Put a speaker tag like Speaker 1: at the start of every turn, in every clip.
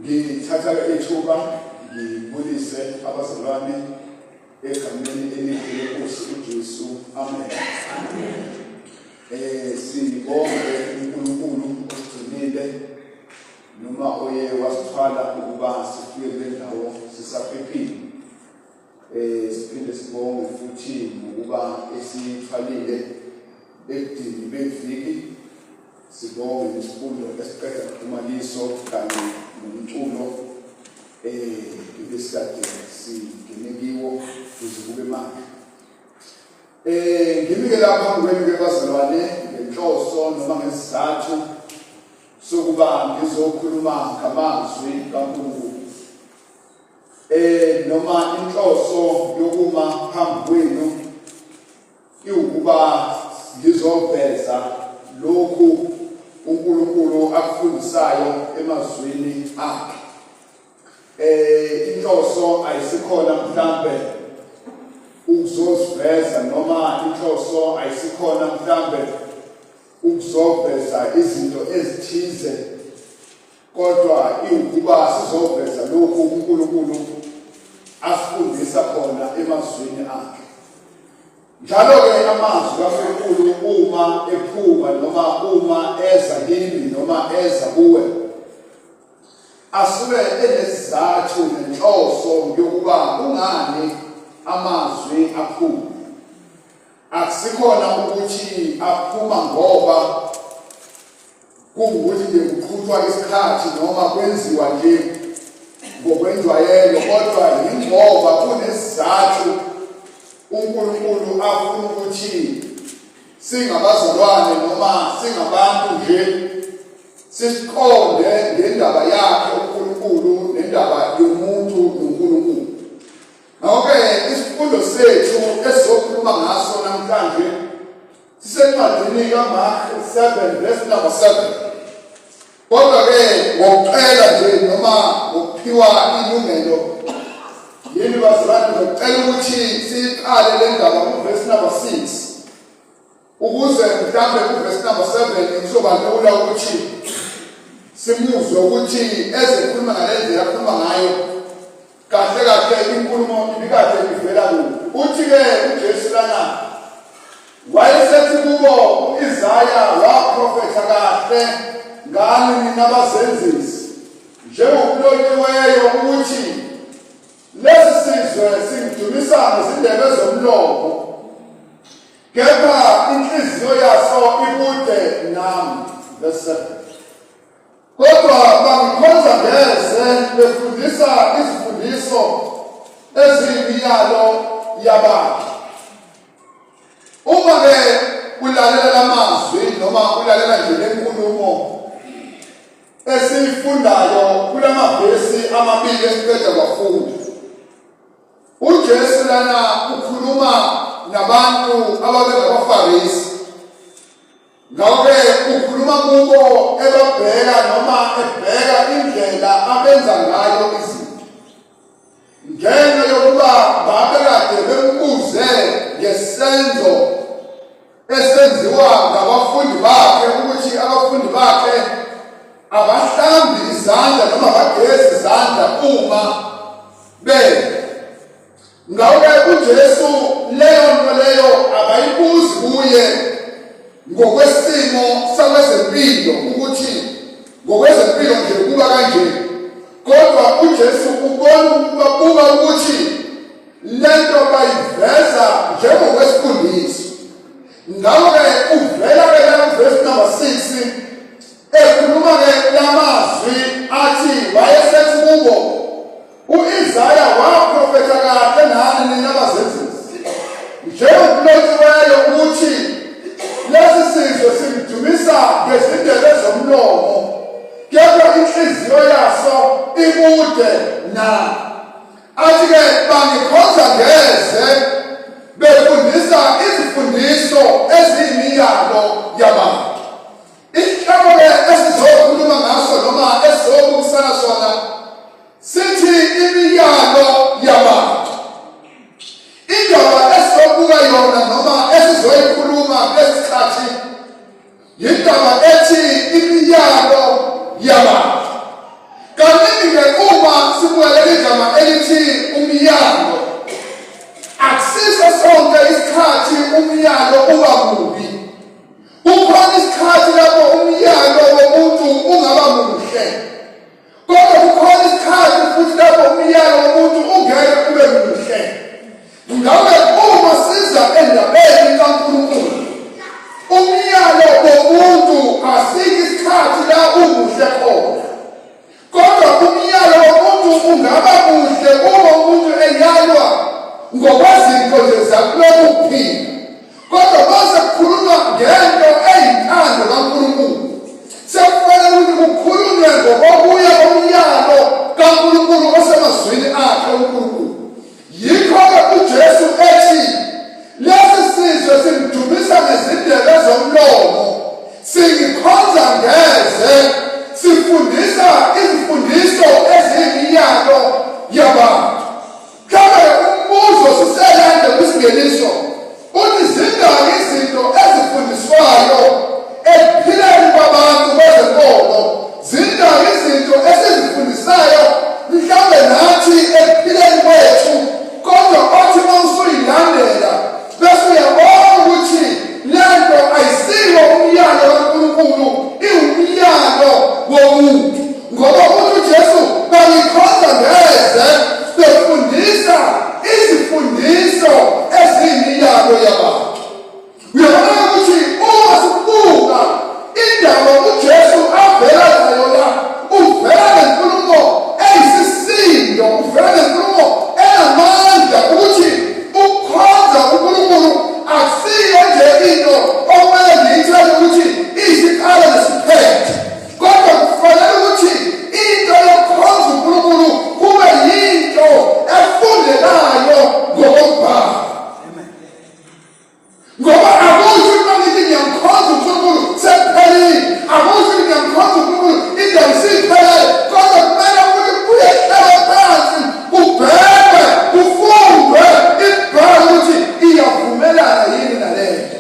Speaker 1: Ngithatha ithuba ngibulise abazalwane egameni elihle lenkosi uJesu. Amen. Amen. Sibonge uNkulunkulu osigcinile noma oye wasithwala ukuba sifike kule ndawo sisaphephile. Siphinde sibonge futhi ngokuba esithwalile ebudini beviki. Sibonge nesifundo esiqeda kuphuma kiso kanye nomculo ebesikade singene kiwo kuze kube manje. Ngimi-ke lapha phambi kwenu-ke bazalwane ngenhloso noma ngesizathu sokuba ngizokhuluma ngamazwi kaNkulunkulu. Noma inhloso yokuma phambi kwenu iwukuba ngizoveza lokhu uNkulunkulu akufundisayo emazwini akhe. Inhloso ayisikhona mhlambe ukuzoziveza noma inhloso ayisikhona mhlambe ukuzoveza izinto ezithize, kodwa iwukuba sizoveza lokhu uNkulunkulu asifundisa khona emazwini akhe. Njalo-ke amazwi kaNkulunkulu uma ephuma noma uma eza kimi noma eza kuwe asuke enesizathu nenhloso yokuba kungani amazwi aphuma. Akusikhona ukuthi aphuma ngoba kungukuthi nje kuqhutshwa isikhathi noma kwenziwa nje ngokwenjwayelo, kodwa yingoba kunesizathu uNkulunkulu afuna ukuthi singabazalwane noma singabantu nje siqonde ngendaba yakhe uNkulunkulu nendaba yomuntu noNkulunkulu. Ngakho-ke isifundo sethu esizokhuluma ngaso namhlanje sisencwadini kaMark 7 verse number 7. Kodwa-ke ngokucela nje noma ngokuphiwa ilungelo yini bazalwane, ngizocela ukuthi siyiqale le ndaba kuvesi number 6 ukuze mhlambe kuvesi number 7 kuzoba lula ukuthi simuzwe ukuthi ezekhuluma ngale ndlela akhuluma ngayo kahle kahle inkulumo ibikade ivela kuphi. Uthi-ke uJesu lana wayesethi kubo, u-Isaya waprofetha kahle ngani nina bazenzisi, njengokulotshiweyo ukuthi lesi sizwe singidumisa ngezindebe zomlomo, kepha inhliziyo yaso ikude nami. Verse 7. Kodwa bangikhonza ngeze befundisa izifundiso eziyimiyalo yabantu. Uma-ke ulalela lamazwi noma ulalela nje lenkulumo esiyifundayo kulamavesi amabili esiqeda kwafunda, uJesu lana ukhuluma nabantu ababengabaFarisi. Ngakho-ke ukhuluma kubo ebabheka noma ebheka indlela abenza ngayo izinto. Ngenxa yokuba babekade bembuze ngesenzo esenziwa ngabafundi bakhe ukuthi abafundi bakhe abahlambi izandla noma abagezi izandla uma bedla. Ngakho-ke uJesu leyo nto leyo akayibuzi kuye ngokwesimo sakwezempilo ukuthi ngokwezempilo nje kuba kanje, kodwa uJesu ubona ukubabuka ukuthi lento bayiveza njengokwesifundiso. Ngakho-ke uvela-ke la kuvesi number 6 ekhuluma-ke lamazwi athi wayesethi kubo, U-Isaya waprofetha kahle nani nina bazenzisi, njengokulotshiweyo ukuthi lesi sizwe simdumisa ngezindebe zomlomo, kepha inhliziyo yaso ikude na. Athi-ke bangikhonza ngeze befundisa izifundiso eziyimiyalo yabantu. Isihloko-ke esizokhuluma ngaso noma esizobukisana sona sithi imiyalo yabantu. Indaba esizobuka yona noma esizoyikhuluma kulesi sikhathi yindaba ethi imiyalo yabantu. Kaningi-ke sibuka leli gama elithi umyalo, akusiso sonke isikhathi umyalo uba mubi. Kukhona isikhathi lapho umyalo womuntu ungaba muhle, kodwa kukhona isikhathi futhi lapho umyalo womuntu ungeke ube muhle. Ngabe uma siza endabeni kaNkulunkulu, umyalo womuntu asikho isikhathi la umuhle khona. Kodwa umyalo womuntu ungaba muhle uma umuntu eyalwa ngokwezinto nje zakulokhu kuphila. Kodwa base kukhulunywa ngento eyintando kaNkulunkulu, sekufanele ukuthi kukhulunywe ngokokuya komyalo kaNkulunkulu osemazwini akhe uNkulunkulu. Yikho-ke uJesu ethi lesi sizwe simdumisa ngezindebe zomlomo, singikhonza ngeze, sifundisa izifundiso eziyimiyalo yabantu. Mhlawumbe umbuzo siselande kwisingeniso uthi zingaki izinto ezifundiswayo ekuphileni kwabantu kwezenkolo, zingaki izinto esizifundisayo mhlawumbe nathi ekuphileni kwethu, kodwa othi uma usuyilandela bese uyabona ukuthi lento ayisiwo umyalo kaNkulunkulu, iwumyalo womuntu. Ngoba uthi uJesu bangikhonza ngeze befundisa izifundiso eziyimiyalo yabantu. Uyabona ukuthi uma sibuka indaba uJesu avela nayo la, uvela nenkulumo eyisisindo, uvela nenkulumo enamandla ukuthi ukukhonza uNkulunkulu akusiyo nje into okumele ngiyithele ukuthi iyisiqalo nesiphetho. Kodwa kufanele ukuthi into yokukhonza uNkulunkulu kube yinto efundekayo ngokombhalo. Ngoba akusho ukuthi uma ngithi ngiyamkhonza uNkulunkulu sekuphelile, akusho ukuthi ngiyamkhonza uNkulunkulu indaba isiphelele, kodwa kumele ukuthi kubuye kuhlalwe phansi kubhekwe kufundwe imibhalo ukuthi iyavumelana yini nalento.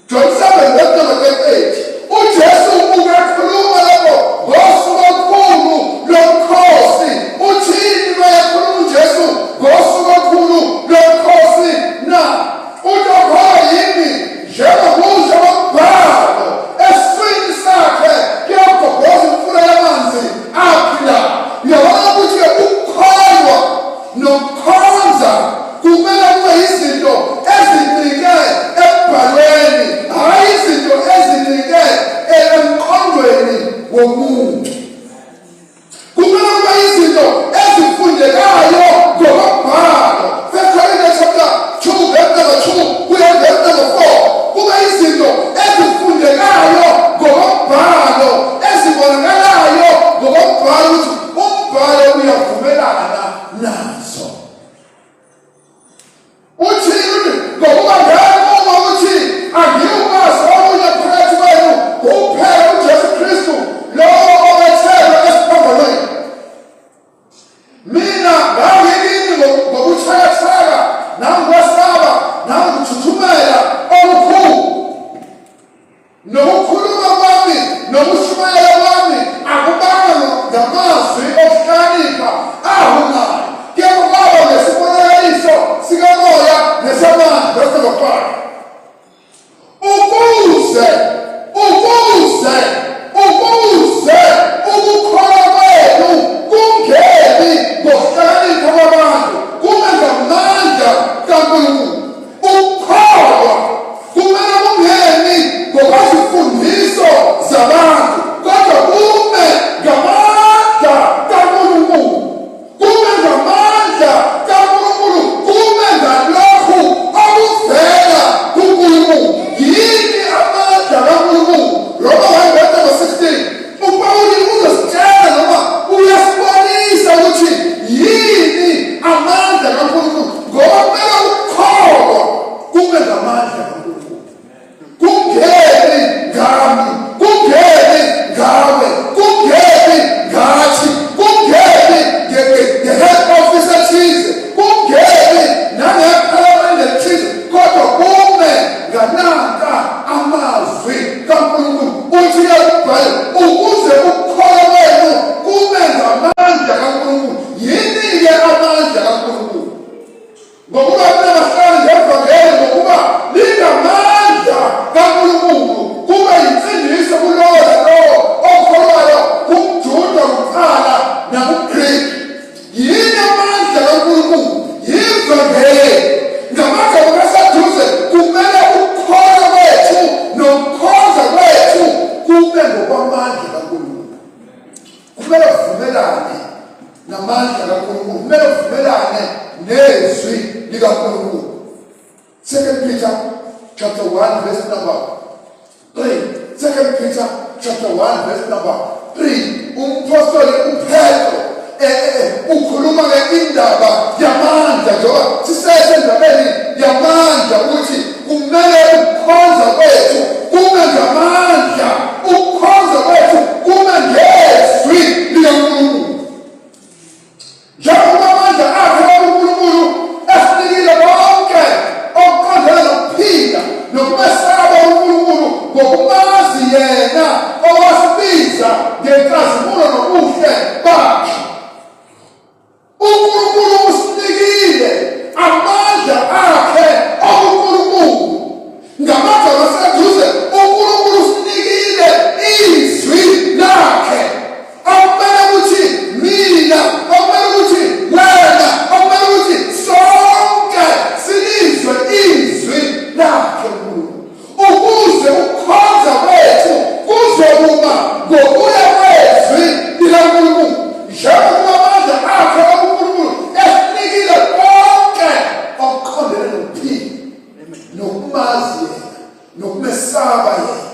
Speaker 1: John 7 verse number 38. UJesu ubekhuluma lapho ngosuku olukhulu lomkhosi. Uthini mayekhuluma uJesu ngosuku olukhulu lomkhosi na? Uthi okholwa yimi njengokusho kombhalo esiswini sakhe kuyogobhoza imfula yamanzi aphilayo. Uyabona ukuthi-ke ukukholwa nokukhonza kumele kube izinto ezincike embhalweni, hhayi izinto ezincike emqondweni womuntu. Kumele kube izinto ezifundekayo ngokombhalo. First Corinthians chapter 2 verse number 2 kuya verse number 4. Kube izinto ezifundekayo ngokombhalo, ezibonakalayo ngokombhalo ukuthi umbhalo uyavumelana nazo. Uthini ngokuba ngeke uma uthi angiwumazi omunye phakathi kwenu kuphela uJesu Kristu lowo obethelwe esiphambanweni. Mina ngangikini ngobuthaka. uvumelane namandla kaNkulunkulu, kumele uvumelane nezwi likaNkulunkulu. Second Peter chapter 1 verse number 3. Second Peter chapter 1 verse number 3. Umpostoli uPetro ukhuluma ke indaba yamandla, njengoba sisesendabeni yamandla, ukuthi kumele ukukhonza kwethu kume ngamandla, ukukhonza kwethu kume ngezwi likaNkulunkulu. Njengoba amandla akhe uNkulunkulu esinikile konke okuqondene nokuphila nokumesaba uNkulunkulu ngokumazi yena owasibiza ngenkazimulo nobuhle bakhe. UNkulunkulu usinikile amandla akhe obuNkulunkulu. Ngamagama aseduze, uNkulunkulu usinikile izwi lakhe. Akumele ukuthi mina, akumele ukuthi wena, akumele ukuthi sonke silizwe izwi lakhe uNkulunkulu, ukuze ukukhonza kwethu kuzokuma ngokuya kwezwi likaNkulunkulu, njengokuba amandla akhe kaNkulunkulu esinikile konke okuqondene nokuphila nokumazi yena nokumesaba yena.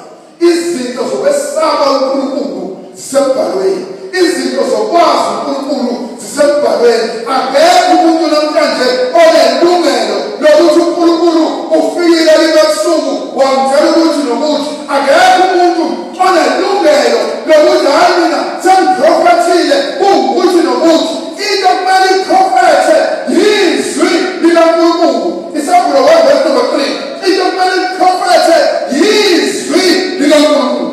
Speaker 1: Izinto zokwesaba uNkulunkulu zisembhalweni, izinto zokwazi uNkulunkulu zisembhalweni. Akekho umuntu namhlanje onelungelo lokuthi uNkulunkulu ufikile kimi ebusuku wangitshela ukuthi nokuthi. Akekho umuntu onelungelo lokuthi hhayi, mina sengiprofethile kuwukuthi nokuthi. Into kumele iprofethe yizwi likaNkulunkulu. Isambulo 1 verse number 3. Into kumele iprofethe yizwi likaNkulunkulu,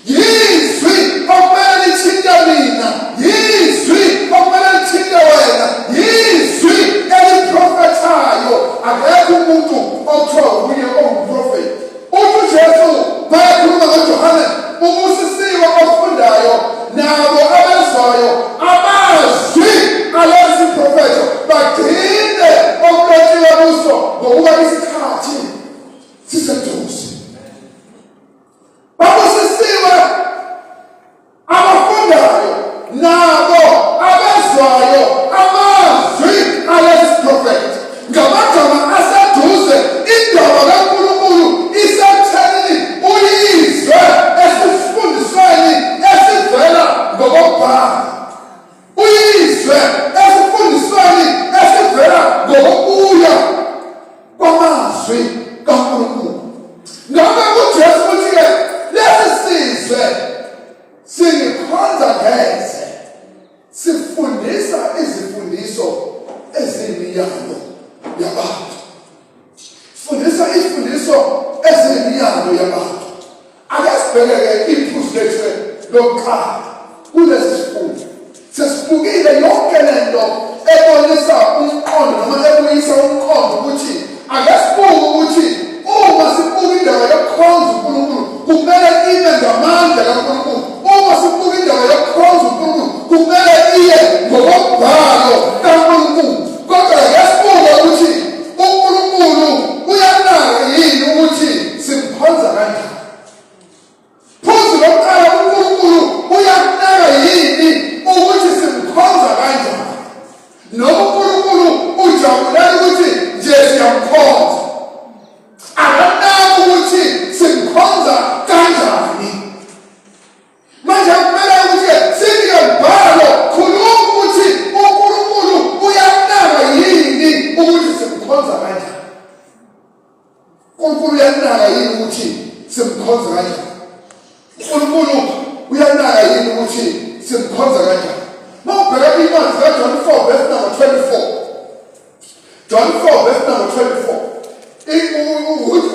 Speaker 1: yizwi okumele lithinte mina, yizwi okumele lithinte wena, yizwi eliprofethayo. Akekho umuntu okuthiwa uye ongumprofethi. Uthi uJesu bayakhuluma ngoJohane, ubusisiwe ofundayo nabo abezwayo amazwi alesi profetho, bagcine okulotshiwe kuso, ngokuba isikhathi siseduze. Babusisiwe abafundayo nabo abezwayo amazwi alesi profetho. Ngamagama aseduze, indaba kaNkulunkulu isekuthenini uyizwe esifundisweni esivela ngokombhalo, uyizwe esifundisweni esivela ngokobuya kwamazwi kaNkulunkulu. Ngabe uJesu uthi-ke lesi sizwe singikhonza ngeze, sifundisa izifundiso eziyimiyalo yabantu, fundisa izifundiso eziyimiyalo yabantu. Ake sibheke-ke iphuzu lethu lokuqala kulesi sifundo. Sesibukile yonke le nto ebonisa umqondo noma ebuyisa umqondo ukuthi ake sibuke ukuthi uma sibuka indaba yokukhonza uNkulunkulu kumele ime ngamandla kaNkulunkulu. Uma sibuka indaba yokukhonza uNkulunkulu kumele iye ngokombhalo kaNkulunkulu. Kodwa ake sibuke ukuthi uNkulunkulu uyanaka yini ukuthi simkhonza kanjani. Phuzu lokuqala, uNkulunkulu uyakunaka yini ukuthi simkhonza kanjani? Noma uNkulunkulu ujabulela ukuthi nje siyamkhonza, akanaki ukuthi simkhonza kanjani? Manje kumele ukuthi sinike mbhalo, khuluma ukuthi uNkulunkulu uyakunaka yini ukuthi simkhonza kanjani. uNkulunkulu uyanaka yini ukuthi simkhonza kanjani? uNkulunkulu uyanaka yini ukuthi simkhonza kanjani? Uma ubheka incwadi kaJohn 4 verse number 24, John 4 verse number 24,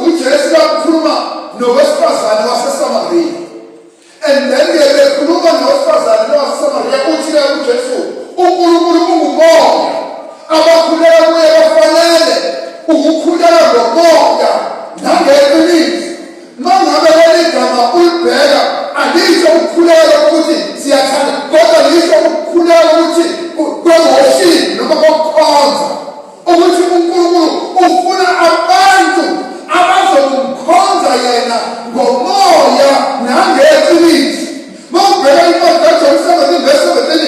Speaker 1: uJesu kakhuluma nowesifazane waseSamariya, and then ke bekhuluma nowesifazane waseSamariya, uthi-ke uJesu, uNkulunkulu ungumoya, abakhuleka kuye bafanele ukukhuleka ngomoya nangeqiniso. Mangabe leli gama ulibheka, alisho ukukhuleka ukuthi siyathanda, kodwa lisho ukukhuleka ukuthi kwe-worship noma kokukhonza, ukuthi uNkulunkulu ufuna abantu abazokumkhonza yena ngomoya nangeqiniso. Mawubheka incwadi kaJohn 17 verse 17.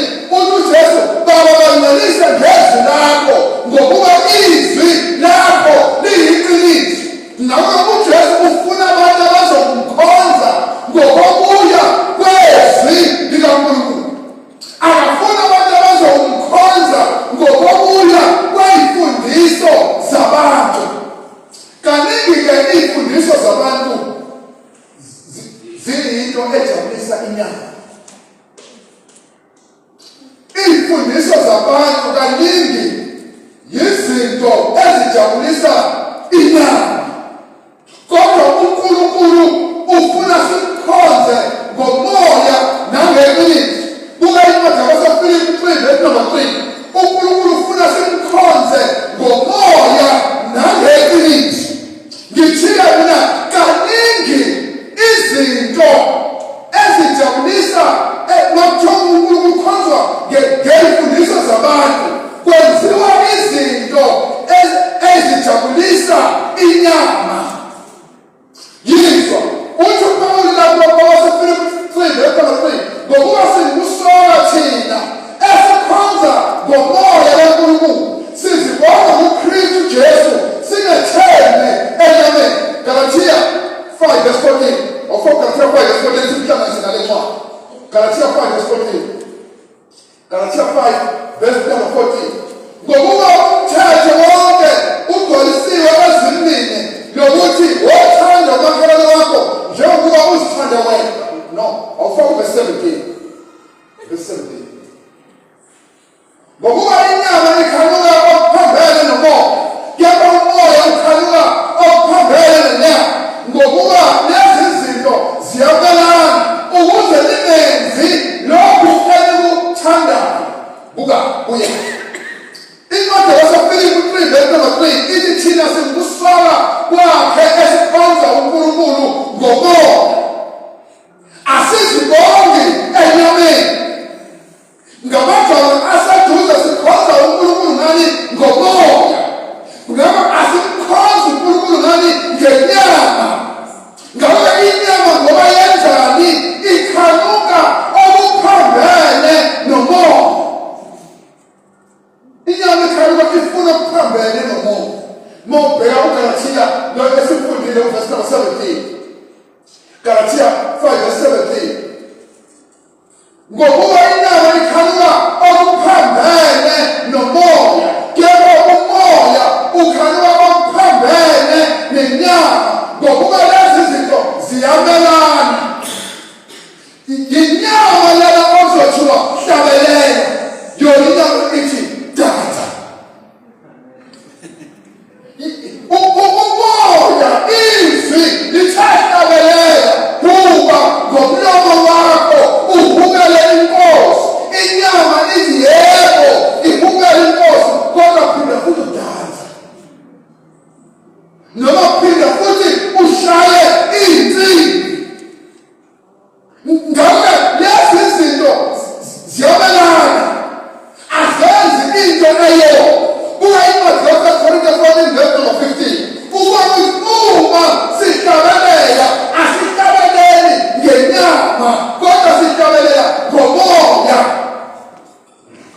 Speaker 1: Iy'mfundiso zabantu kaningi yizinto ezijabulisa inyama. Kodwa uNkulunkulu ufuna simkhonze ngomoya nangeqiniso. Buka incwadi yabaseFilipi 3 verse number 3. UNkulunkulu ufuna simkhonze ngomoya nangeqiniso. Ngithiya mina kaningi izinto ezijabulisa makuthiwa uNkulunkulu ukhonzwa ngey'mfundiso zabantu kwenziwa izinto ezijabulisa inyama. Yizwa uthi uPawulu lapho kwabaseFilipi 3 verse number 3 ngokuba singusola thina esikhonza ngomoya kaNkulunkulu sizibonga kuKristu Jesu singethembi enyameni. Galathiya 5 verse 14 awufo Galathiya 5 verse 14 simhlanganise nale ncwadi. Galathiya 5 verse 14 Galathiya 5 verse number 14 ngokuba umthetho wonke ugcwalisiwe ezimini lokuthi wothanda umakhelwane wakho njengokuba uzithanda wena. No, awufake verse 17 verse 17 Ngokuba inyama ikhanuka okuphambene nomoya, kepha umoya ukhanuka okuphambene nenyama. Ngokuba lezi zinto ziyamelana ukuze ningenzi lokhu enikuthandayo. Buka kuye. Incwadi yabaseFilipi 3 verse number 3 ithi thina singukusola kwakhe esikhonza uNkulunkulu ngomoya. Asizibongi enyameni. Ngamajongo aseduze sikhonza uNkulunkulu ngani ngomoya. Ngakho asimkhonzi uNkulunkulu ngani ngenyama. Ngakho inyama ngoba yenzani ikhanuka okuphambene nomoya. Inyama ikhanuka ifuna okuphambene nomoya. Uma ubheka uGalathiya lo esifundile uvesi number 17. Galathiya 5 verse 17. Ngokuba inyama ikhanuka okuphambene nomoya, kepha umoya ukhanuka okuphambene nenyama, ngokuba lezi zinto ziyamelana. Yinyama lena ozothiwa hlabelela, yona inyama ithi dansa. Umoya izwi lithahlabelela kuba ngomlomo wakho uhukele inkosi inyama ithi yebo ihukele inkosi kodwa phinda futhi udansa noma phinda futhi ushaye insimbi Ngakho lezi zinto ziyamelana, azenzi into eyodwa. Buka incwadi yaseKorinte 14 verse number 15. Ubona ukuthi uma sihlabelela asihlabeleli ngenyama kodwa sihlabelela ngomoya.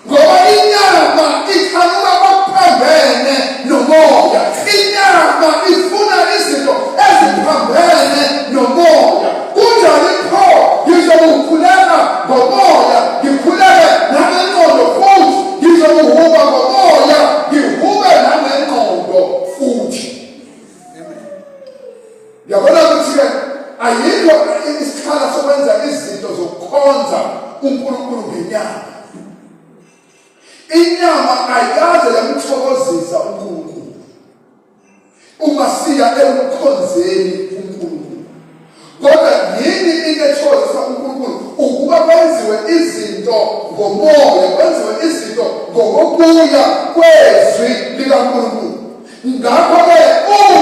Speaker 1: Ngoba inyama ikhanuka okuphambene nomoya. Inyama ifuna izinto eziphambene nomoya. Kunjani pho ngizokukhuleka ngomoya, ngikhuleke nangengqondo futhi, ngizokuhuba ngomoya, ngihube nangengqondo futhi. Yabona ukuthi-ke ayikho isikhala sokwenza izinto zokukhonza uNkulunkulu ngenyama. Inyama ayikaze yamthokozisa uNkulunkulu uma siya ekukhonzeni uNkulunkulu. Kodwa yini into ethokozisa uNkulunkulu? Ukuba kwenziwe izinto ngomoya, kwenziwe izinto ngokokuya kwezwi likaNkulunkulu. Ngakho-ke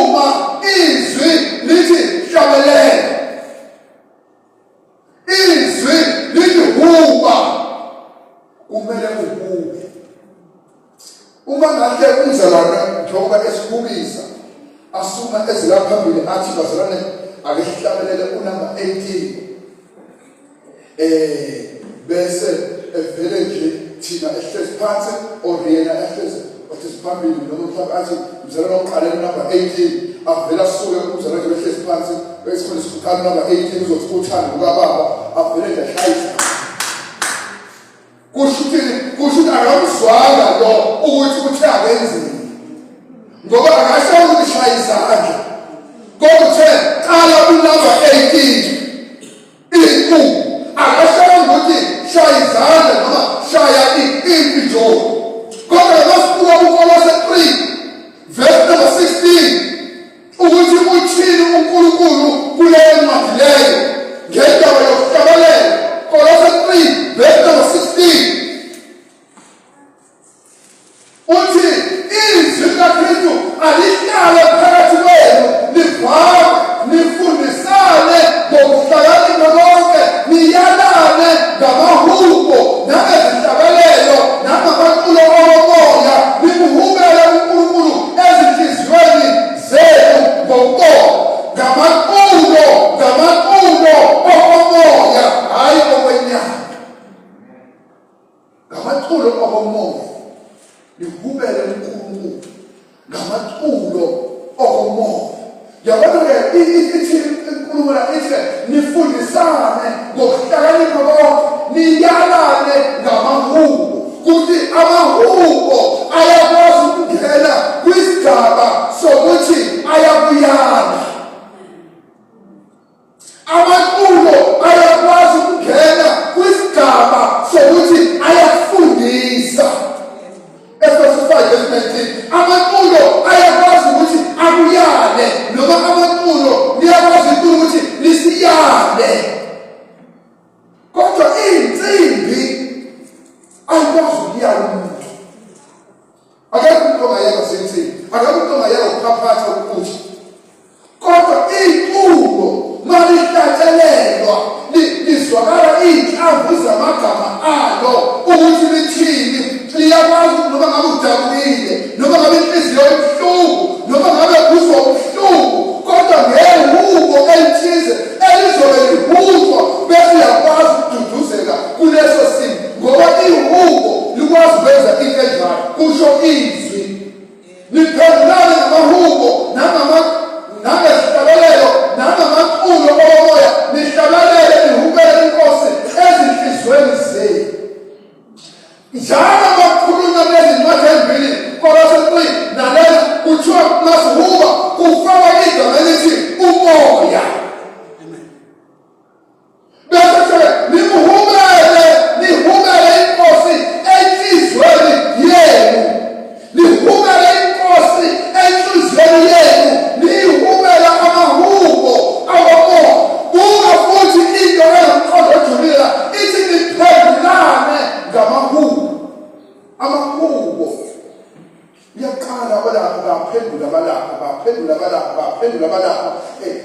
Speaker 1: uma izwi lithi hlabelela, izwi lithi huba, kumele uhube. Uma ngahle umzalwane njengoba esihubisa asuma ezila phambili athi bazalwane ake sihlabelele unumber 18 bese evele nje thina ehlezi phansi or yena ehlezi ohlezi phambili noma mhlawumbe athi mzalwane oqalela number 18 avele asuke umzalwane nje ehlezi phansi bese khona siqala number 18 uzothi uthando kukababa avele nje ashayise kusho ukuthi kusho ukuthi akamzwanga lo ukuthi uthe akenzini ngoba akasho ukuthi shaya izandla kodwa uthe qala unumber 18 Iku akashongo ukuthi shaya izandla noma shaya into. insimbi Joe. Kodwa masibuka uKolose 3 verse number 16 ukuthi uthini uNkulunkulu kuleyo ncwadi leyo ngendaba yokuhlabelela. Kolose 3 verse number 16 uthi izwi likaKristu alihlale phakathi kwenu livame nifundisane ngokuhlakanipha konke niyalane ngamahubo nangezihlabelelo nangamaculo omoya nimhubele uNkulunkulu ezinhliziyweni zenu ngokubonga ngamaculo ngamaculo okomoya hhayi okwenyama ngamaculo okomoya nihubele uNkulunkulu ngamaculo okomoya. Yabona-ke ithi inkulumo la ithi nifundisane ngokuhlakanipha konke niyalane ngamahubo kuthi amahubo ayakwazi ukungena kwisigaba sokuthi ayakuyala. Amaculo ayakwazi ukungena kwisigaba sokuthi ayafundisa. Efesu 5 verse 19 amaculo ayakwazi ukuthi akuyale noma amaculo liyakwazi iculo ukuthi lisiyale. Kodwa insimbi ayikwazi ukuyala umuntu. Akekho umuntu ongayeka sensimbi, akekho umuntu ongayeka ukuphaphatha ukuthi Kodwa iculo malihlatshelelwa lizwakala iy'nhlamvu zamagama alo ukuthi lithini, liyakwazi ukuthi noma ngabe udabukile, noma ngabe inhliziyo ibuhlungu, noma ngabe uzwa ubuhlungu, kodwa ngehubo elithize elizobe lihutshwa bese uyakwazi ukududuzeka kuleso simo, ngoba ihubo likwazi ukwenza into enjalo, kusho izwi. Niphendulane ngamahubo nangama nangezihlabelelo nangamaculo omoya, nihlabelele nihubele inkosi ezinhliziyweni zenu. Njalo makukhulunywa kulezi ncwadi ezimbili, Kolose 3 nalena, kuthiwa masihuba kufakwa igama elithi umoya. Bese kuthiwa nimuhubele, nihubele inkosi enhliziyweni yenu. Nihubele inkosi enhliziyweni yenu, niyihubela amahubo awomoya. Buka futhi into enomqondo ojulile la, ithi niphendulane ngamahubo. Amahubo. Uyaqala abalapha baphendula abalapha baphendula abalapha baphendula abalapha eh,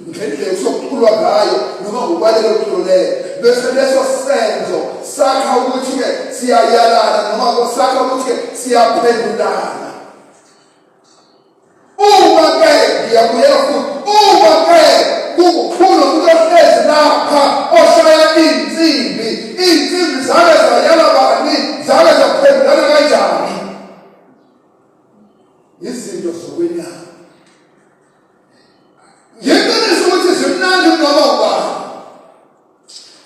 Speaker 1: ngendlela okusokuculwa ngayo noma ngokwalelo culo leyo bese leso senzo sakha ukuthi-ke siyayalana noma sakha ukuthi-ke siyaphendulana. Uma ke ngiyabuyela futhi, uma ke kukhulu umuntu ohlezi lapha oshaya iy'nsimbi, iy'nsimbi zake zayala bani, zake zaphendulana kanjani? Izinto zokwenyama. Yiqiniso ukuthi zimnandi kunoma ubani.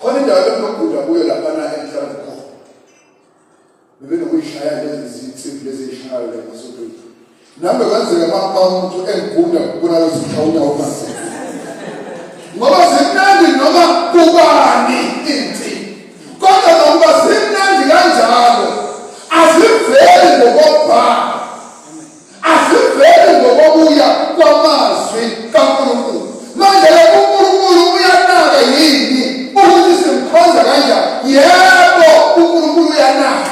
Speaker 1: Khona indawo ebenginokuguda kuyo laphana engihlala khona. Bebenokuyishaya lezi zinsimbi lezi eyishayayo la emasontweni. Nami kwenzeka uma umuntu engigunda kubonakala ukuthi ngishaya unyawo phansi. Ngoba zimnandi noma kubani insimbi. Kodwa nokuba zimnandi kanjalo aziveli ngokobhala. Asiveli ngokobuya kwamazwi kaNkulunkulu. Manje ke uNkulunkulu uyanaka yini ukuthi simkhonza kanjani? Yebo, uNkulunkulu uyanaka.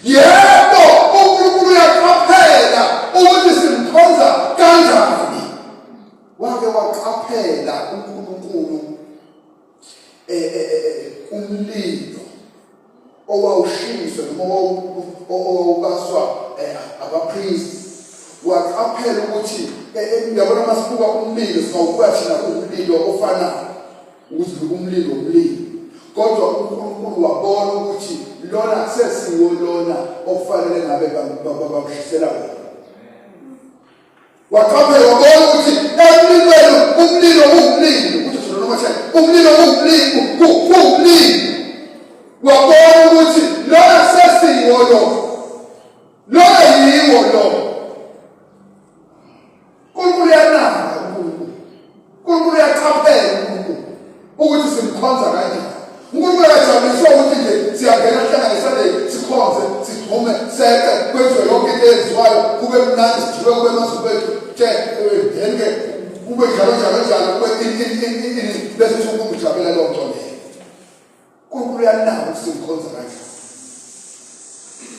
Speaker 1: Yebo, uNkulunkulu uyaqaphela ukuthi simkhonza kanjani. Wake waqaphela uNkulunkulu eh, eh, eh, umlilo owawushiswa noma owawubaswa abapristi waqaphela ukuthi uyabona uma sibuka umlilo singawubuka thina umlilo ofanayo ukuthi umlilo umlilo kodwa uNkulunkulu wabona ukuthi lona sesiwo lona okufanele ngabe bamshisela wona. Waqaphela wabona ukuthi emlilweni umlilo uwumlilo ukuthi thina noma thina umlilo uwumlilo kuwumlilo. Wabona ukuthi lona sesiwo lo lona yiwo lo. uNkulunkulu uyanaka uNkulunkulu, uNkulunkulu uyaqaphela uNkulunkulu ukuthi simkhonza kanjani. uNkulunkulu akajabuliswa ukuthi nje siyangena sihlangane. Sigxume seqe kwenziwe yonke into eyenziwayo kube mnandi sijike kube emazulu ethu te then-ke kube njalo njalo njalo kube ini ini ini ini bese uthi uNkulunkulu ujabulela leyo nto leyo. uNkulunkulu uyanaka ukuthi simkhonza kanjani.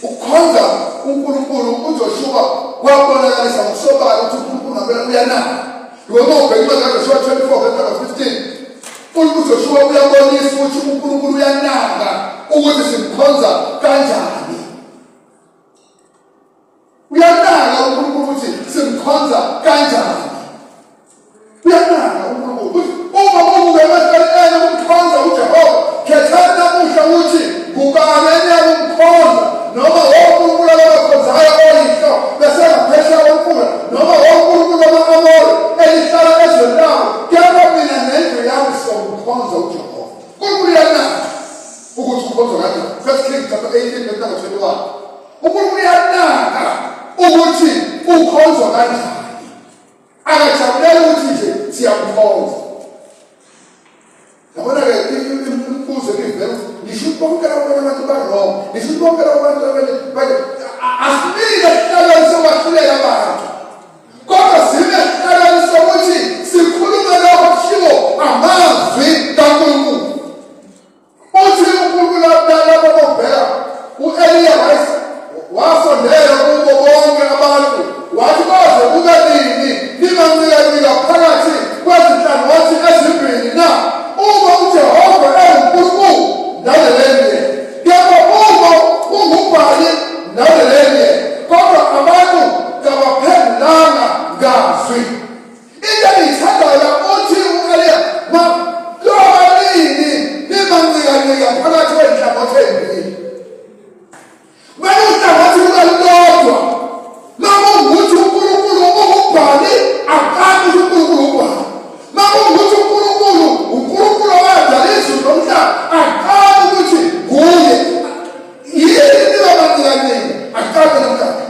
Speaker 1: Ukukhonza uNkulunkulu uJoshua wabonakalisa ngokusobala ukuthi uNkulunkulu ngampela uyanaka. Noma ubheka incwadi kaJoshua 24 verse number 15 uJoshua uyabonisa ukuthi uNkulunkulu uyanaka ukuthi simkhonza kanjani. Uyanaka uNkulunkulu ukuthi simkhonza kanjani. Uyanaka uNkulunkulu ukuthi uma kubuke emehlweni enu ukumkhonza uJehova, khethani namuhla ukuthi ngubani eniyakumkhonza noma wonkulunkulu ababakhonzayo oyihlo besengaphesheya komfula noma wonkulunkulu bama-Amori elihlala ezweni labo, kepha mina nendlu yami sizokumkhonza uJehova. uNkulunkulu uyanaka ukuthi ukhonzwa kanjani. First Kings chapter 18 verse number 21. Unkulunkulu uyanaka ukuthi ukhonzwa kanjani. Akajabuleli ukuthi nje siyamkhonza. Yabona-ke imibuzo ebivela ukuthi nisho ukuthi bonke labo abantu ba-wrong, nisho ukuthi bonke labo bantu asimile esihlalweni sokwahlulela abantu. Kodwa sime esihlalweni sokuthi sikhulume lokho okushiwo amazwi kaNkulunkulu. Uthi uNkulunkulu labo bobheka u-Eliya wasondela kubo bonke abantu wathi koze kube nini ningancikancika phakathi kwezinhlangothi ezimbili na? Uma uJehova enguNkulunkulu mlandeleni yena, kepha uma kunguBhali mlandeleni yena. Kodwa abantu kabaphendulanga ngazwi. Into engiyithandayo la uthi u-Eliya loba nini nimanqikanqika phakathi kwey'nhlangothi ey'mbili. Kumele uhlangothi lube lulodwa. Uma kuwukuthi uNkulunkulu ungubhali, akazi ukuthi uNkulunkulu ubhali. Uma kuwukuthi uNkulunkulu uNkulunkulu owadala izulu nomhlaba, akazi ukuthi nguye. Yini niba manqikanqika? Akazi namhlanje.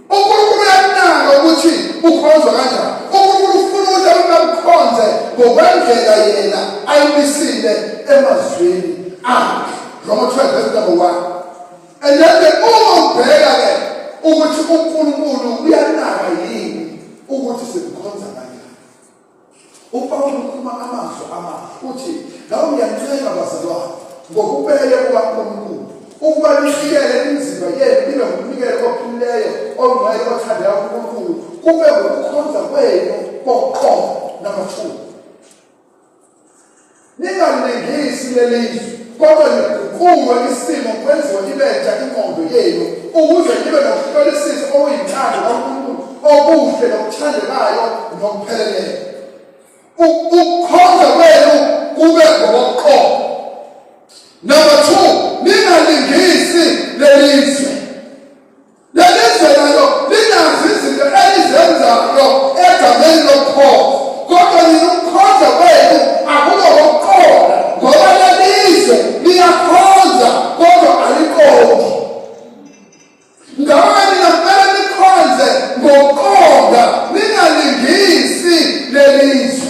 Speaker 1: uNkulunkulu uyanaka ukuthi ukhonzwa kanjani. uNkulunkulu ufuna ukuthi abantu bamkhonze ngokwendlela yena ayimisile emazwini akhe. Roma 12 verse number 1. And then ke uma ubheka ke ukuthi uNkulunkulu uyanaka yini ukuthi simkhonza kanjani. UPawulu ukhuluma amazwi amahle uthi, Ngakho ngiyancenga bazalwane ngobubele bukaNkulunkulu ukuba ninikele imizimba yenu ibe ngumnikelo ophilileyo ongcwele othandeka kuNkulunkulu kube ngukukhonza kwenu koqobo. Number 2, ningalingisi lelizwe kodwa niguqulwe isimo kwenziwe ibentsha ingqondo yenu ukuze nibe nokuhlolisisa okuyintando kaNkulunkulu okuhle nokuthandekayo nokupheleleyo. Ukukhonza kwenu kube ngokoqobo. Number 2, ningalingisi lelizwe. Lelizwe nalo linazo izinto elizenzayo egameni lokukholwa, kodwa nina ukukhonza kwenu akube kokuqonda, ngoba lelizwe liyakhonza kodwa aliqondi. Ngakho nina kumele nikhonze ngokuqonda, ningalingisi lelizwe.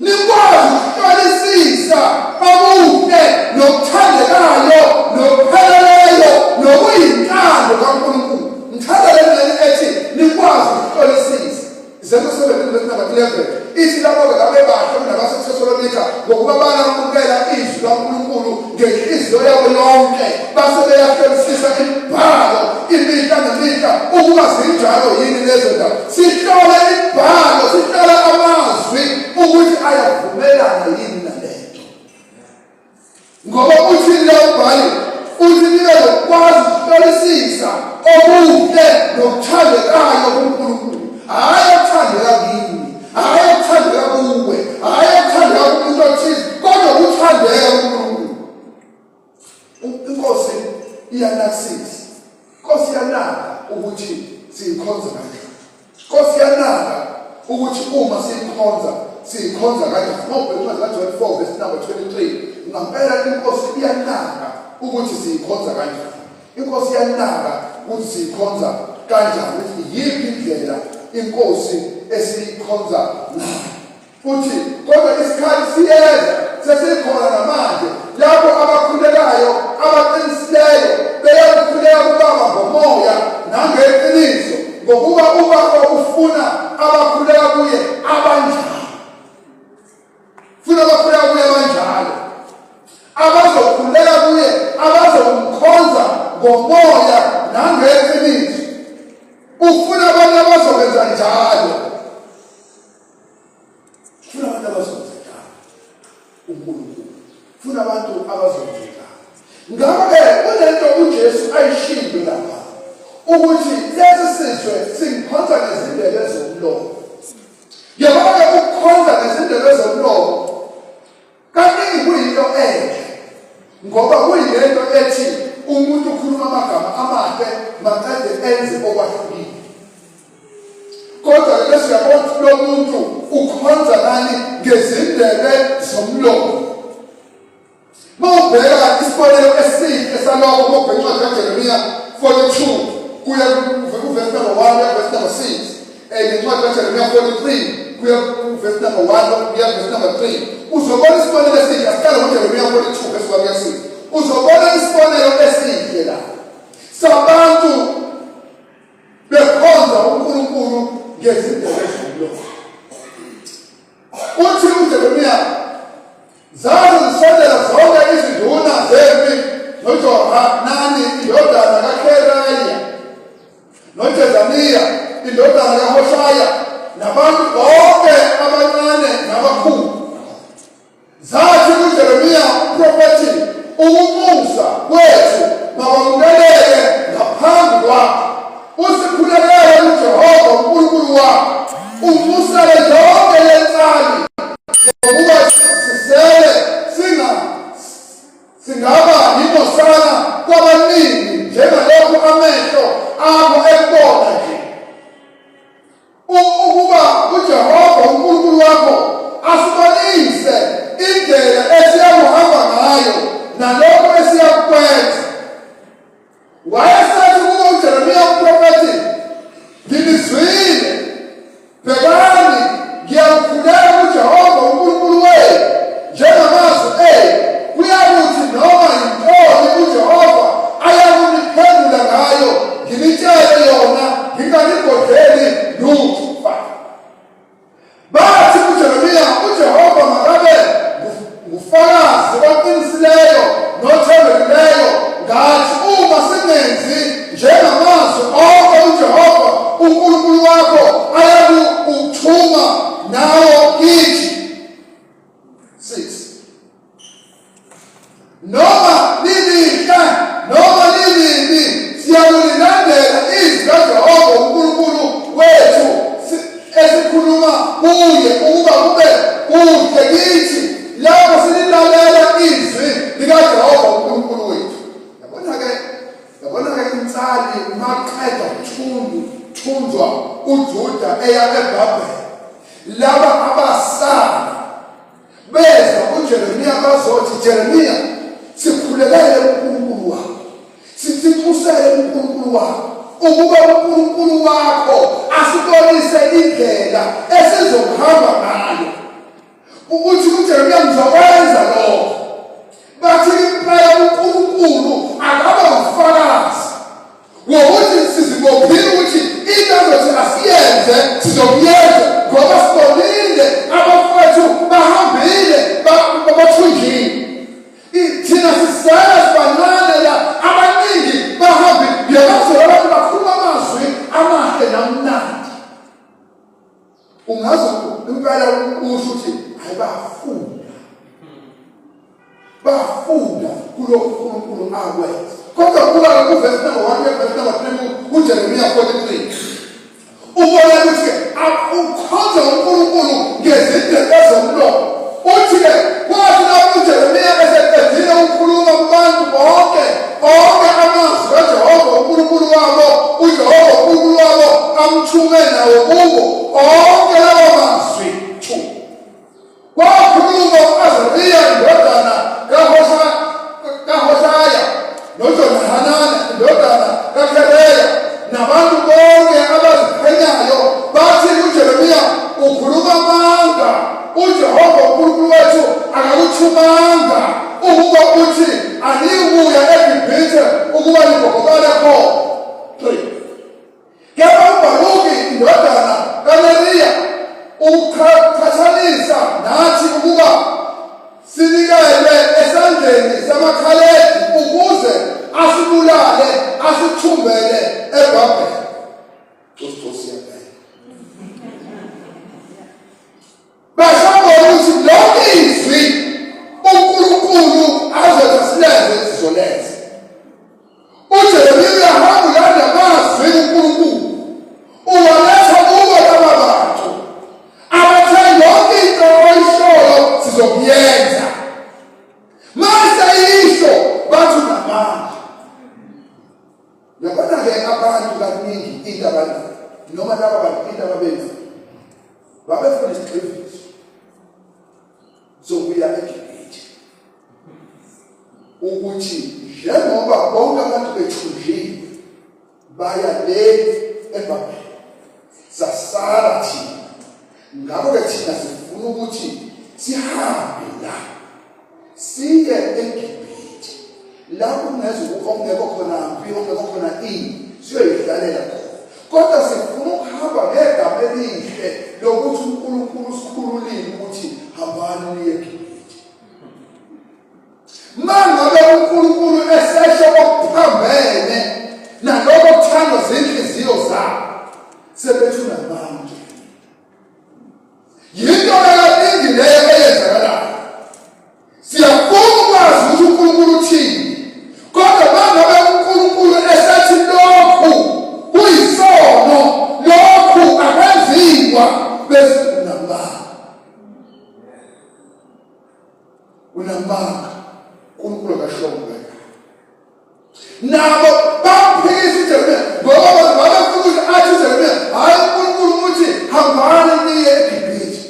Speaker 1: Nikwazi ukuhlolisisa okuhle nokuthandekayo nokupheleleyo nokuyintando kaNkulunkulu. Ngithanda le ngxenye ethi nikwazi ukuhlolisisa. Izenzo 17 verse number 11 ithi labo-ke babebahle kunabaseThesalonika ngokuba balamukela izwi kaNkulunkulu ngenhliziyo yabo yonke base beyahlolisisa imibhalo imihla nemihla ukuba zinjalo yini lezo ndaba. Sihlole imibhalo, sihlole amazwi ukuthi ayavumelana yini nalento. Ngoba uthi la umbhali uthi nibe nokwazi ukuhlolisisa okuhle nokuthandekayo kuNkulunkulu, hhayi okuthandeka kimi, hhayi okuthandeka kuwe, hhayi okuthandeka kumuntu othize, kodwa ukuthandeka kuNkulunkulu. Inkosi iyanakisisa, inkosi iyanaka ukuthi siyikhonza kanjani. Inkosi iyanaka ukuthi uma siyikhonza siyikhonza kanjani. Uma ubheka incwadi kaJohn 4 verse number 23, ngampela inkosi iyanaka ukuthi siyikhonza kanjani. Inkosi iyanaka ukuthi siyikhonza kanjani, ukuthi iyiphi indlela inkosi esiyikhonza ngayo. Futhi kodwa isikhathi siyeza, sesikhona namanje, lapho abakhulekayo abaqinisileyo ngomoya nangeqiniso. Ufuna abantu abazokwenza njalo. Ufuna abantu abazokwenza njalo. UNkulunkulu ufuna abantu abazokwenza njalo. Ngakho-ke kunento uJesu ayishilo lapha ukuthi lesi sizwe singikhonza ngezindebe zomlomo. Yabona-ke ukukhonza ngezindebe zomlomo kaningi kuyinto enhle ngoba kuyilento ethi umuntu ukhuluma amagama amahle maqede enze okwahlukile. Kodwa-ke bese uyabona ukuthi lo muntu ukhonza ngani ngezindebe zomlomo. Mawubheka isibonelo esihle salokho mawubheka incwadi kaJeremiya 42 kuya kuvesi number 1 kuya kuvesi number 6 nencwadi kaJeremiya 43 kuya kuvesi number 1 kuya kuvesi number 3 uzobona isibonelo esihle. Asiqale ngoJeremiya 42 verse 1 kuya 6. Uzobona isibonelo esihle la sabantu bekhonza uNkulunkulu ngezindebe zomlomo. Uthi uJeremiya, zaze zisondela zonke izinduna zempi noJohanani indodana kaKheraya noJezaniya indodana kaHoshaya nabantu bonke abancane nabakhulu. Zathi kuJeremiya umprofethi, ukunxusa kwethu makwamukeleke ngaphambi kwakho, usikhulekele kuJehova uNkulunkulu wakho, unxusele yonke le nsali, ngokuba sisele singa singaba yingcosana kwabaningi njengalokhu amehlo akho ekubona nje. Ukuba uJehova uNkulunkulu wakho asibonise indlela esiyakuhamba ngayo nalokho esiyakukwenza. Wayesethi kubo uJeremiya umprofethi, nginizwile, bhekani, ngiyakukhuleka kuJehova uNkulunkulu wenu njengamazwi enu, kuyakuthi noma yintoni uJehova ayakuniphendula ngayo nginitshele yona, nginganigodleli lutho. Bathi kuJeremiya, uJehova makabe ngufakazi oqinisileyo nothembekileyo ngathi uma singenzi njengamazwi onke uJehova uNkulunkulu wakho ayakuthuma nawo kithi. 6 Noma lilihle noma lilibi, siyakulilandela izwi kaJehova uNkulunkulu wethu esikhuluma kuye ukuba kube kuhle kithi lapho sililalela izwi likaJehova uNkulunkulu wethu. Yabona-ke, yabona-ke insali maqeda thundu thunjwa uJuda eya eBhabhele, laba abasala Beza kuJeremiya bazothi, Jeremiya, sikhulekele uNkulunkulu wakho, sinxusele uNkulunkulu wakho ukuba uNkulunkulu wakho asibonise indlela esizokuhamba ngayo. Ukuthi uJeremiya, ngizokwenza lokho. Bathi impela uNkulunkulu akaba ufakazi wokuthi sizibophile ukuthi into azothi asiyenze sizokuyenza, ngoba sibonile abafowethu bahambile bathunjile, thina sisele sibancane la, abaningi bahambile. Ngiyabazela abantu bakhuluma amazwi amahle namnandi, ungaze impela usho ukuthi hayi, bafunda, bafunda kulokhu uNkulunkulu akwenza. Kodwa buka kuvesi number 1 kuya kuvesi number 3 kuJeremiya 43, ubona ukuthi ukhonza uNkulunkulu ngezindebe zomlomo. Uthi-ke kwathi lapho uJeremiya eseqedile ukukhuluma kubantu bonke onke amazwi kaJehova uNkulunkulu wabo, uJehova uNkulunkulu wabo amthume nawo kubo, onke lawo mazwi 2 Kwakhuluma u-Azariya indodana kaHoshaya noJohanani indodana kaKhereya nabantu bonke abaziqhenyayo, bathi kuJeremiya, ukhuluma amanga, uJehova uNkulunkulu wethu akakuthumanga ukuba uthi aniyikuya eGibhithe ukuba nigogobale khona. 3 Kepha uBharuki indodana kaNeriya uqhathanisa nathi ukuba sinikelwe esandleni samaKhaledi ukuze asibulale asithumbele eBhabhele. Usitosiyabheka. Basabona ukuthi lonke izwi uNkulunkulu azothi asilenze sizolenza. UJeremiya uyahamba ulanda amazwi kuNkulunkulu. Uwaletha kubo laba bantu. Abathe yonke into oyishoyo sizokuyenza. Mase isho bathi unamandla. Yabona-ke abantu kaningi into abanayo noma laba bantu into ababenzayo babefuna isigxivizo sokuya eGibhithe ukuthi njengoba bonke abantu bethunjiwe baya le eBhabheli sasala thina ngakho-ke thina sifuna ukuthi sihambe la siye eGibhithe lapho kungeze okungekho khona mpi okungekho khona ini siyoyihlalela khona kodwa sifuna ukuhamba ngegama elihle lokuthi uNkulunkulu usikhululile ukuthi hambani niye eGibhithe. Mangabe uNkulunkulu esesho okuphambene naloko okuthandwa zinhliziyo zabo sebethi unamandla. Yinto kaningi leyo eyenzakalayo. Siyafuna ukwazi ukuthi uNkulunkulu uthini, kodwa mangabe uNkulunkulu esethi lokhu kuyisono, lokhu akwenziwa, bese unamanga. Unamanga. uNkulunkulu akashongo kanjalo. Nabo bamphikisa uJeremiya ngoba babefuna ukuthi athi uJeremiya, hhayi uNkulunkulu uthi hambani niye eGibhithe.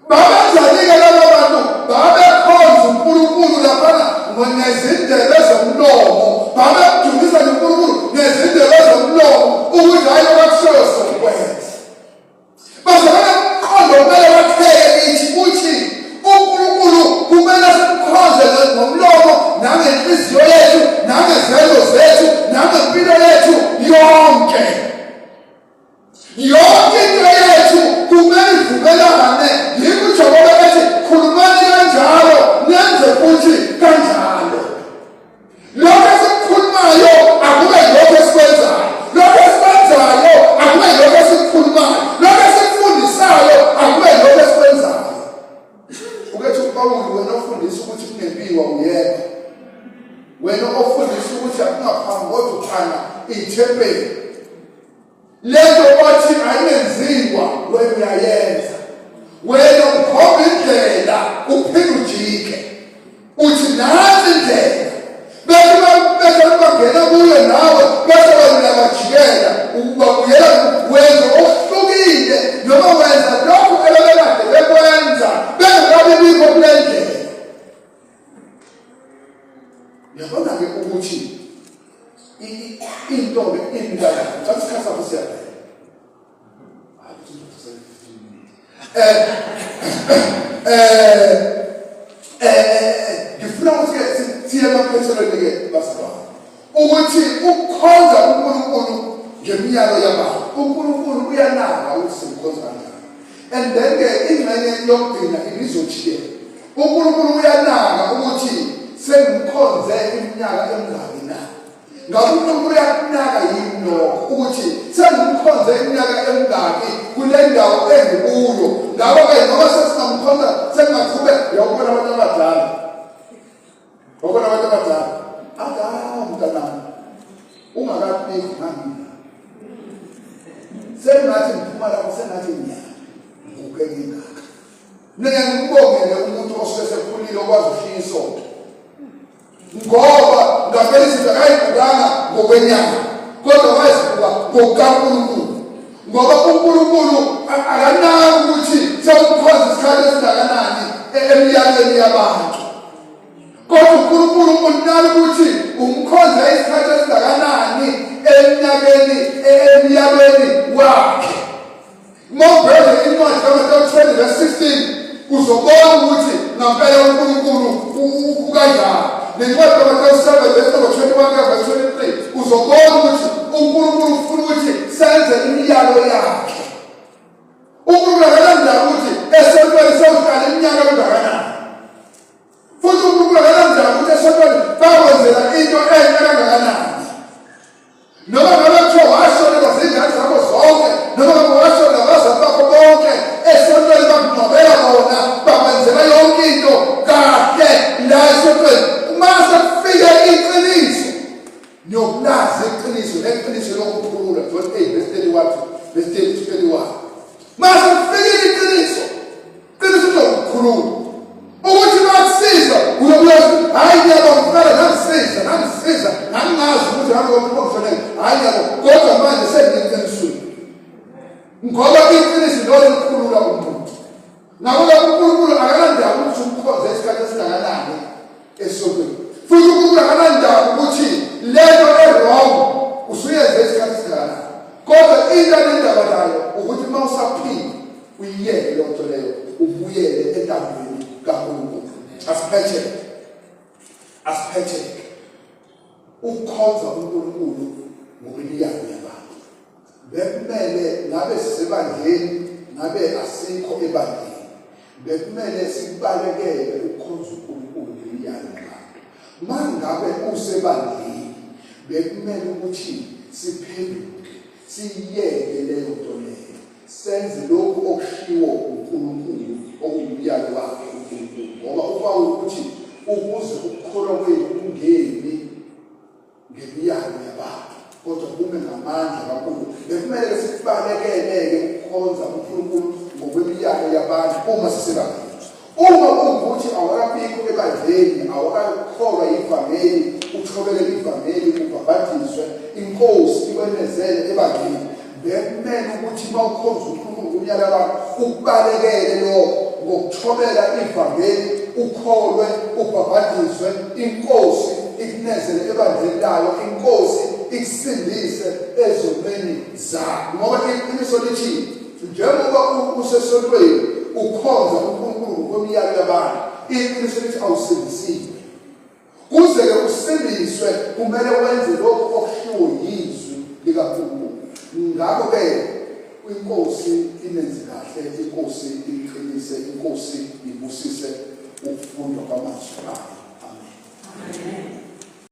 Speaker 1: Babenzani-ke laba bantu? Babekhonza uNkulunkulu laphana ngezindebe zomlomo, babemdumisa noNkulunkulu ngezindebe zomlomo ukuthi hhayi abakushoyo sokwenza. Bazalwane, umqondo kumele wakheke kithi ukuthi uNkulunkulu kumele simkhonze ngomlomo nangenhliziyo yethu nangezenzo zethu nangempilo yethu yonke. Yonke into yethu kumele ivumelane. Yikho uJakobe ethi khulumani kanjalo nenze futhi kanjalo. Lokho esikukhulumayo akube lokho esikwenzayo. Lokho esikwenzayo akube lokho esikukhulumayo. Lokho esikufundisayo akube lokho esikwenzayo. Ukethi uPawulu wena ofundisa ukuthi kungebiwa uyena. Wena ofundisa ukuthi akungaphambi kodwa uthanda ithempeli. Lento othi ayingenziwa wena uyayenza. Wena ukhomba indlela uphinde ujike. Uthi nansi indlela. Bese bese bangena kuyo nawe bese wena uyabajikela ubabuyela wenza okuhlukile noma wenza lokhu ebebekade bekwenza bengakabi bikho kule ndlela. Uyabona-ke ukuthi into-ke imbi kanjani. Thatha isikhathi sakho siyaphela. Eh eh eh ngifuna ukuthi siye emaphethelweni ke bazalwane ukuthi ukukhonza uNkulunkulu ngemiyalo yabantu uNkulunkulu uyanaka ukuthi simkhonza kanjani and then ke ingxenye yokugcina ibizothi-ke uNkulunkulu uyanaka ukuthi sengimkhonze iminyaka emingaki na ngabe uNkulunkulu uyakunaka yini lokho ukuthi sengimkhonze iminyaka emingaki kule ndawo engikuyo ngakho-ke noma sesingamkhonza sengingaqhubeka uyawubona abantu abadala wabona abantu abadala athi hawu mntanami ungakabikho ngangina sengathi ngiphuma lapho sengathi ngiyana ngiguge ngingaka mina ngiyakubongele umuntu osuke sekhulile okwazi ukushiya isonto ngoba ngampela izinto akayibukanga ngokwenyama kodwa wazibuka ngokukaNkulunkulu ngoba uNkulunkulu akanaki ukuthi sekukhonza isikhathi esingakanani emiyalweni yabantu kodwa uNkulunkulu unaka ukuthi umkhonza isikhathi esingakanani eminyakeni emyalweni wakhe. Uma ubheka incwadi kaMateyu 20 verse 16 uzobona ukuthi ngampela uNkulunkulu ukanjani. Nencwadi kaMateyu 7 verse number 21 kuya verse 23 uzobona ukuthi uNkulunkulu ufuna ukuthi senze imiyalo yakhe. uNkulunkulu akanandaba ukuthi esontweni sewuhlala iminyaka engakanani. Futhi uNkulunkulu akanandaba ukuthi esontweni bakwenzela ini. into enhle kangakanani, noma ngabe kuthiwa washonelwa zingane zakho zonke, noma ngabe washonelwa abazali bakho bonke, esontweni bakungcwabela bona, bakwenzela yonke into kahle la esontweni, uma sekufike iqiniso, niyokulazi iqiniso, neqiniso lokukhulula. John 8 verse 31 verse 30 to 31. Mase kufikile iqiniso, qiniso lokukhulula, ukuthi bakusiza uyobuya, hayi ngiyabonga kuqala nangisiza, nangisiza, ngangingazi ukuthi ngangomuntu ongishonele, hayi ngiyabonga, kodwa manje sengiqinisweni, ngoba iqiniso lolo likhulula umuntu. Ngakho-ke uNkulunkulu akanandaba ukuthi umkhonze isikhathi esingakanani esontweni, futhi uNkulunkulu akanandaba ukuthi lento e-wrong usuyenze isikhathi esingakanani, kodwa into anendaba nayo ukuthi uma usaphila uyiyeke leyo nto leyo, ubuyele entandweni kaNkulunkulu. Asiphetheke, asiphetheke ukukhonza uNkulunkulu ngokwemiyalo yabantu. Bekumele ngabe sisebandleni, ngabe asikho ebandleni, bekumele sikubalekele ukukhonza uNkulunkulu ngemiyalo yabantu. Mangabe usebandleni, bekumele ukuthi siphenduke, siyiyeke leyo nto leyo, senze lokhu okushiwo uNkulunkulu, okuwumyalo wakhe uNkulunkulu, ngoba uPawulu uthi ukuze ukukholwa kwethu kungemi ngemiyalo yabantu kodwa kume ngamandla kakhulu. Bekumele sikubalekele-ke ukukhonza uNkulunkulu ngokwemiyalo yabantu uma sisebandleni. Uma kuwukuthi awukabikho ebandleni, awukakholwa yivangeli, uthobele ivangeli, ubhabhadiswe, inkosi ikwenezele ebandleni, bekumele ukuthi uma ukhonza uNkulunkulu ngomyalo wabantu ukubalekele lokho ngokuthobela ivangeli, ukholwe, ubhabhadiswe, inkosi ikunezele ebandleni layo, inkosi ikusindise ezonweni zakho, ngoba iqiniso lithi njengoba usesontweni ukhonza uNkulunkulu ngokwemiyalo yabantu, iqiniso lithi awusindisiwe. Kuze-ke usindiswe kumele wenze lokhu okushiwo yizwi likaNkulunkulu. Ngakho-ke inkosi inenze kahle, inkosi iqinise, inkosi ibusise ukufundwa kwamazwi ayo. Amen. Amen.